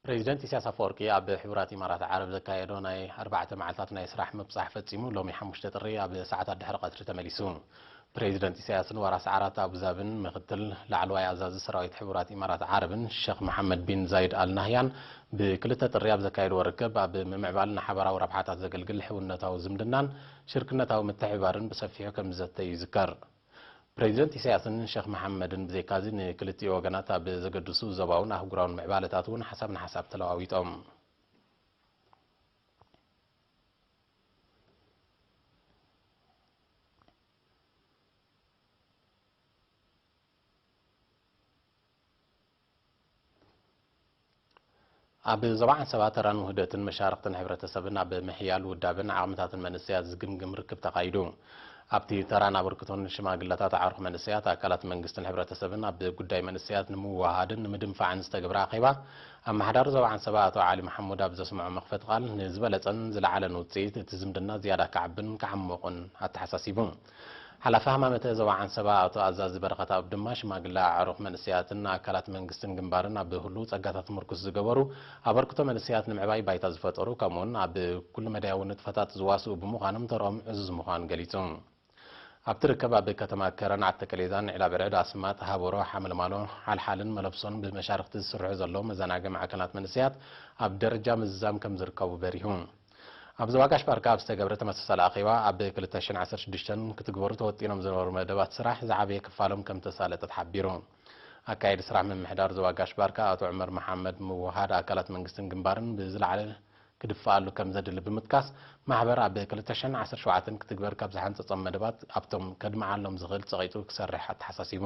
ፕሬዚደንት ኢሳያስ ኣፈወርቂ ኣብ ሕቡራት ኢማራት ዓረብ ዘካየዶ ናይ ኣርባዕተ መዓልታት ናይ ስራሕ ምብጻሕ ፈጺሙ፣ ሎሚ ሓሙሽተ ጥሪ ኣብ ሰዓታት ድሕሪ ቀትሪ ተመሊሱ። ፕሬዚደንት ኢሳያስን ዋራስ ዓራት ኣቡዛብን ምክትል ላዕለዋይ ኣዛዚ ሰራዊት ሕቡራት ኢማራት ዓረብን ሸኽ መሓመድ ቢን ዛይድ ኣል ናህያን ብክልተ ጥሪ ኣብ ዘካየድዎ ርክብ፣ ኣብ ምምዕባል ንሓባራዊ ረብሓታት ዘገልግል ሕውነታዊ ዝምድናን ሽርክነታዊ ምትሕብባርን ብሰፊሑ ከም ዝዘተዩ ይዝከር። ፕሬዚደንት ኢሳያስን ሸኽ መሓመድን ብዘይካዚ፣ ንክልቲኡ ወገናት ኣብ ዘገድሱ ዞባውን ኣህጉራውን ምዕባለታት እውን ሓሳብ ንሓሳብ ተለዋዊጦም። ኣብ ዞባ ዓንሰባ ተራን ውህደትን መሻርኽትን ሕብረተሰብን ኣብ ምሕያል ውዳበን ዓቕምታትን መንእሰያት ዝግምግም ርክብ ተኻይዱ። ኣብቲ ተራን ኣበርክቶን ሽማግለታት ኣዕሩኽ መንእሰያት፣ ኣካላት መንግስትን ሕብረተሰብን ኣብ ጉዳይ መንእሰያት ንምውህሃድን ንምድንፋዕን ዝተገብረ ኣኼባ፣ ኣመሓዳሪ ዞባ ዓንሰባ ኣቶ ዓሊ መሓሙድ ኣብ ዘስምዖ መኽፈቲ ቃል፣ ንዝበለጸን ዝለዓለን ውጽኢት እቲ ዝምድና ዝያዳ ክዓብን ክዓሞቕን ኣተሓሳሲቡ። ሓላፊ ሃማመተ ዞባ ዓንሰባ ኣቶ ኣዛዚ በረኸት ኣብ ድማ፣ ሽማግለ ኣዕሩኽ መንእሰያትን ኣካላት መንግስትን ግንባርን ኣብ ህሉው ጸጋታት ምርኩስ ዝገበሩ፣ ኣበርክቶ መንእሰያት ንምዕባይ ባይታ ዝፈጠሩ፣ ከምኡውን ኣብ ኩሉ መዳያዊ ንጥፈታት ዝዋስኡ ብምዃኖም ተርኦም ዕዙዝ ምዃኑ ገሊጹ። ኣብቲ ርክብ ኣብ ከተማ ከረን፣ ዓዲ ተከሌዛን፣ ዒላ ብርዕድ፣ ኣስማጥ፣ ሃበሮ፣ ሓመልማሎ፣ ሓልሓልን መለብሶን ብመሻርክቲ ዝስርሑ ዘለዉ መዘናግዒ ማዕከናት መንእሰያት ኣብ ደረጃ ምዝዛም ከም ዝርከቡ በሪሁ። ኣብ ዞባ ጋሽ ባርካ ኣብ ዝተገብረ ተመሳሳሊ ኣኼባ፣ ኣብ ክልተ ሽሕን ዓሰርተ ሽዱሽተን ክትግበሩ ተወጢኖም ዝነበሩ መደባት ስራሕ ዝዓበየ ክፋሎም ከም ተሳለጠ ተሓቢሩ። ኣካየዲ ስራሕ ምምሕዳር ዞባ ጋሽ ባርካ ኣቶ ዑመር መሓመድ፣ ምውሃድ ኣካላት መንግስትን ግንባርን ብዝለዓለ ክድፍኣሉ ከም ዘድሊ ብምጥቃስ፣ ማሕበር ኣብ ክልተ ሽሕን ዓሰርተ ሸውዓተን ክትግበር ካብ ዝሓንጸጾም መደባት ኣብቶም ከድምዓሎም ዝኽእል ጸቒጡ ክሰርሕ ኣተሓሳሲቡ።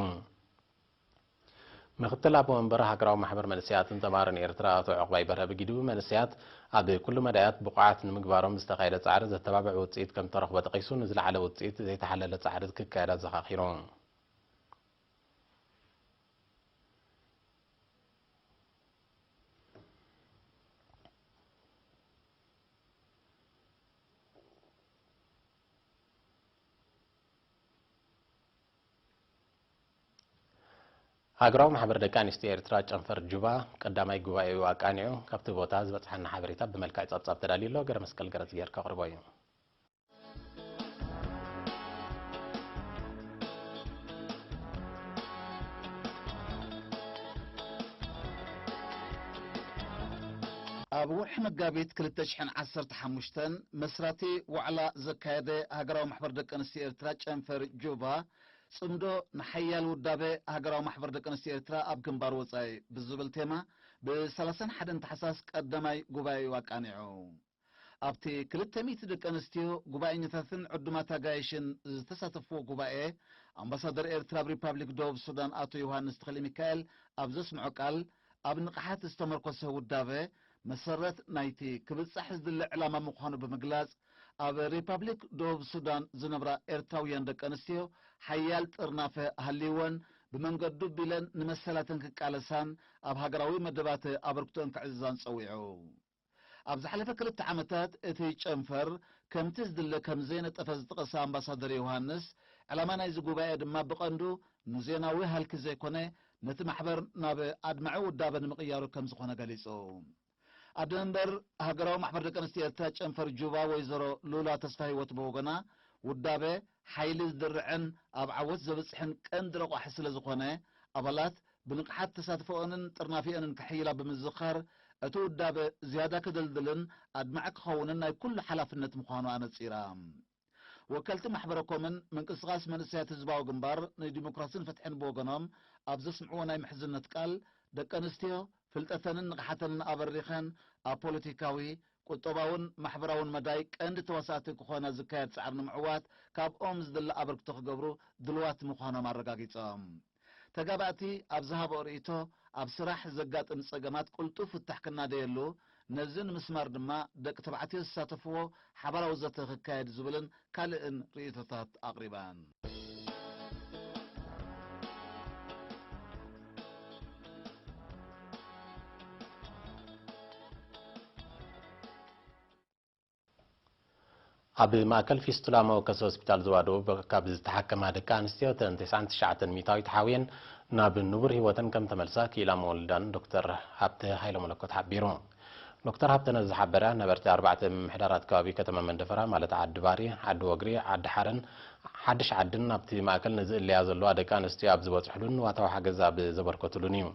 ምክትል ኣቦ መንበር ሃገራዊ ማሕበር መንእሰያትን ተማሃሮን ኤርትራ ኣቶ ዑቕባይ በርሀ ብጊዱ፣ መንእሰያት ኣብ ኩሉ መዳያት ብቑዓት ንምግባሮም ዝተኻየደ ጻዕሪ ዘተባብዕ ውጽኢት ከም ተረኽቦ ጠቒሱ፣ ንዝለዓለ ውጽኢት ዘይተሓለለ ጻዕሪ ክካየድ ኣዘኻኺሩ። ሃገራዊ ማሕበር ደቂ ኣንስትዮ ኤርትራ ጨንፈር ጁባ ቀዳማይ ጉባኤኡ ኣቃኒዑ። ካብቲ ቦታ ዝበጽሓና ሓበሬታ ብመልክዕ ጸብጻብ ተዳልዩ ኣሎ። ገረ መስቀል ገረዝጊሄር ከቕርቦ እዩ። ኣብ ወርሒ መጋቢት ክልተ ሽሕን ዓሰርተ ሓሙሽተን መስራቲ ዋዕላ ዘካየደ ሃገራዊ ማሕበር ደቂ ኣንስትዮ ኤርትራ ጨንፈር ጁባ፣ ጽምዶ ንሓያል ውዳበ ሃገራዊ ማሕበር ደቂ ኣንስትዮ ኤርትራ ኣብ ግንባር ወጻኢ ብዝብል ቴማ፣ ብ31 ታሕሳስ ቀዳማይ ጉባኤኡ ኣቃኒዑ። ኣብቲ ክልተ ሚእቲ ደቂ ኣንስትዮ ጉባኤኛታትን ዕዱማት ኣጋይሽን ዝተሳተፍዎ ጉባኤ፣ ኣምባሳደር ኤርትራ ኣብ ሪፓብሊክ ደቡብ ሱዳን ኣቶ ዮሃንስ ተኽለ ሚካኤል ኣብ ዘስምዖ ቃል፣ ኣብ ንቕሓት ዝተመርኮሰ ውዳበ መሰረት ናይቲ ክብጻሕ ዝድለ ዕላማ ምዃኑ ብምግላጽ፣ ኣብ ሪፓብሊክ ደቡብ ሱዳን ዝነብራ ኤርትራውያን ደቂ ኣንስትዮ ሓያል ጥርናፈ ሃልይወን፣ ብመንገዱ ቢለን ንመሰላተን ክቃለሳን ኣብ ሃገራዊ መደባት ኣበርክቶን ከዕዝዛን ጸዊዑ። ኣብ ዝሓለፈ ክልተ ዓመታት እቲ ጨንፈር ከምቲ ዝድለ ከም ዘይነጠፈ ዝጠቐሰ ኣምባሳደር ዮሃንስ፣ ዕላማ ናይዚ ጉባኤ ድማ ብቐንዱ ንዜናዊ ሃልኪ ዘይኮነ፣ ነቲ ማሕበር ናብ ኣድማዒ ውዳበ ንምቕያሩ ከም ዝኾነ ገሊጹ። ኣደ መንበር ሃገራዊ ማሕበር ደቂ ኣንስትዮ ኤርትራ ጨንፈር ጁባ ወይዘሮ ሉላ ተስፋ ህይወት ብወገና፣ ውዳበ ሓይሊ ዝድርዕን ኣብ ዓወት ዘብጽሕን ቀንዲ ረቋሒ ስለ ዝኾነ፣ ኣባላት ብንቕሓት ተሳትፎኦንን ጥርናፊኦንን ክሕይላ ብምዝኻር፣ እቲ ውዳበ ዝያዳ ክድልድልን ኣድማዒ ክኸውንን ናይ ኩሉ ሓላፍነት ምዃኑ ኣነጺራ። ወከልቲ ማሕበረ ኮምን ምንቅስቓስ መንእሰያት ህዝባዊ ግንባር ንዲሞክራስን ፍትሕን ብወገኖም ኣብ ዘስምዕዎ ናይ ምሕዝነት ቃል፣ ደቂ ኣንስትዮ ፍልጠተንን ንቕሓተንን ኣበሪኸን ኣብ ፖለቲካዊ፣ ቁጠባውን ማሕበራውን መዳይ ቀንዲ ተዋሳእቲ ክኾና ዝካየድ ጻዕሪ ንምዕዋት ካብኦም ዝድለ ኣበርክቶ ክገብሩ ድልዋት ምዃኖም ኣረጋጊጾም። ተጋባእቲ ኣብ ዝሃብኦ ርእይቶ፣ ኣብ ስራሕ ዘጋጥም ጸገማት ቅልጡፍ ፍታሕ ክናደየሉ፣ ነዚ ንምስማር ድማ ደቂ ተባዕትዮ ዝሳተፍዎ ሓባራዊ ዘተ ክካየድ ዝብልን ካልእን ርእይቶታት ኣቕሪበን። ኣብ ማእከል ፊስቱላ መወከሲ ሆስፒታል ዞባ ደቡብ ካብ ዝተሓከማ ደቂ ኣንስትዮ እተን ተስዓን ትሽዓተን ሚእታዊት ሓውየን ናብ ንቡር ህይወተን ከም ተመልሳ ክኢላ ምውልዳን ዶክተር ሃብተ ሃይለ መለኮት ሓቢሩ። ዶክተር ሃብተ ነዚ ዝሓበረ ነበርቲ ኣርባዕተ ምምሕዳራት ከባቢ ከተማ መንደፈራ ማለት ዓዲ ባሪ፣ ዓዲ ወግሪ፣ ዓዲ ሓረን ሓድሽ ዓድን ኣብቲ ማእከል ንዝእለያ ዘለዋ ደቂ ኣንስትዮ ኣብ ዝበጽሕሉን ንዋታዊ ሓገዝ ኣብ ዘበርከቱሉን እዩ።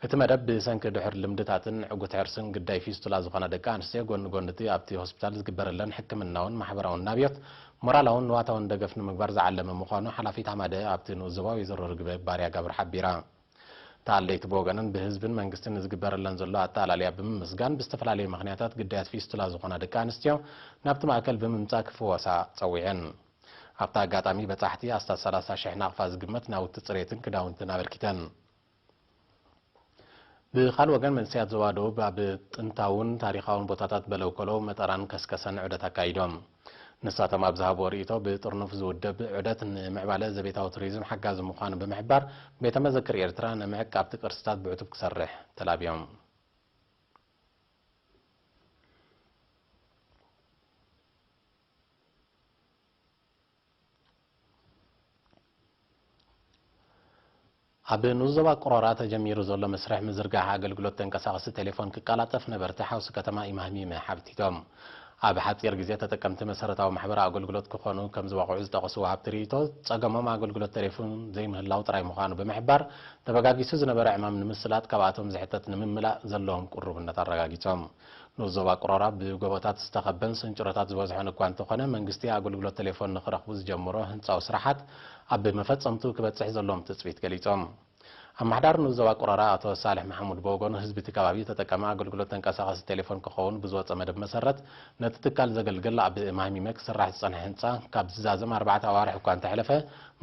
እቲ መደብ ብሰንኪ ድሑር ልምድታትን ዕጉት ሕርስን ግዳይ ፊስቱላ ዝኾና ደቂ ኣንስትዮ ጎኒ ጎኒ እቲ ኣብቲ ሆስፒታል ዝግበረለን ሕክምናውን ማሕበራውን ናብዮት ሞራላውን ንዋታውን ደገፍ ንምግባር ዝዓለመ ምዃኑ ሓላፊት ሃማደ ኣብቲ ንኡስ ዞባ ወይዘሮ ርግበ ባርያ ጋብር ሓቢራ። ተኣለይቲ ብወገነን ብህዝብን መንግስትን ንዝግበረለን ዘሎ ኣጠኣላልያ ብምምስጋን ብዝተፈላለየ ምኽንያታት ግዳያት ፊስቱላ ዝኾና ደቂ ኣንስትዮ ናብቲ ማእከል ብምምጻእ ክፍወሳ ጸዊዐን። ኣብቲ ኣጋጣሚ በጻሕቲ ኣስታት ሰላሳ ሽሕ ናቕፋ ዝግመት ናውቲ ጽሬትን ክዳውንትን ኣበርኪተን። ብኻልእ ወገን መንእሰያት ዞባ ደቡብ ኣብ ጥንታውን ታሪኻውን ቦታታት በለውከሎ መጠራን ከስከሰን ዑደት ኣካይዶም። ንሳቶም ኣብ ዝሃብዎ ርእይቶ ብጥርኑፍ ዝውደብ ዑደት ንምዕባለ ዘቤታዊ ቱሪዝም ሓጋዚ ምዃኑ ብምሕባር ቤተ መዘክር ኤርትራ ንምዕቃብቲ ቅርስታት ብዕቱብ ክሰርሕ ተላብዮም። ኣብ ንኡስ ዞባ ቅሮራ ተጀሚሩ ዘሎ መስርሕ ምዝርጋሕ ኣገልግሎት ተንቀሳቐሲ ቴሌፎን ክቀላጠፍ ነበርቲ ሓውሲ ከተማ ኢማህሚመ ሓቲቶም። ኣብ ሓጺር ግዜ ተጠቀምቲ መሰረታዊ ማሕበራዊ ኣገልግሎት ክኾኑ ከም ዝበቕዑ ዝጠቐሱ ወሃብቲ ርእይቶ፣ ጸገሞም ኣገልግሎት ቴሌፎን ዘይምህላው ጥራይ ምዃኑ ብምሕባር፣ ተበጋጊሱ ዝነበረ ዕማም ንምስላጥ ካብኣቶም ዝሕተት ንምምላእ ዘለዎም ቅሩብነት ኣረጋጊጾም። ንኡስ ዞባ ቅሮራ ብጎቦታት ዝተኸበን ስንጭሮታት ዝበዝሖን እኳ እንተኾነ፣ መንግስቲ ኣገልግሎት ቴሌፎን ንኽረኽቡ ዝጀመሮ ህንጻዊ ስራሓት ኣብ መፈጸምቱ ክበጽሕ ዘለዎም ትጽቢት ገሊጾም። ኣመሓዳሪ ንኡስ ዞባ ቅሮራ ኣቶ ሳልሕ መሓሙድ ብወገኑ፣ ህዝቢ እቲ ከባቢ ተጠቃሚ ኣገልግሎት ተንቀሳቐሲ ቴሌፎን ክኸውን ብዝወጸ መደብ መሰረት፣ ነቲ ትካል ዘገልግል ኣብ ማህሚመ ክስራሕ ዝጸንሐ ህንጻ ካብ ዝዛዘም ኣርባዕተ ኣዋርሕ እኳ እንተሕለፈ፣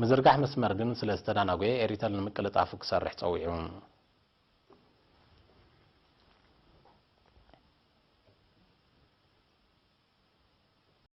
ምዝርጋሕ መስመር ግን ስለ ዝተዳናጎየ ኤሪተል ንምቅልጣፉ ክሰርሕ ጸዊዑ።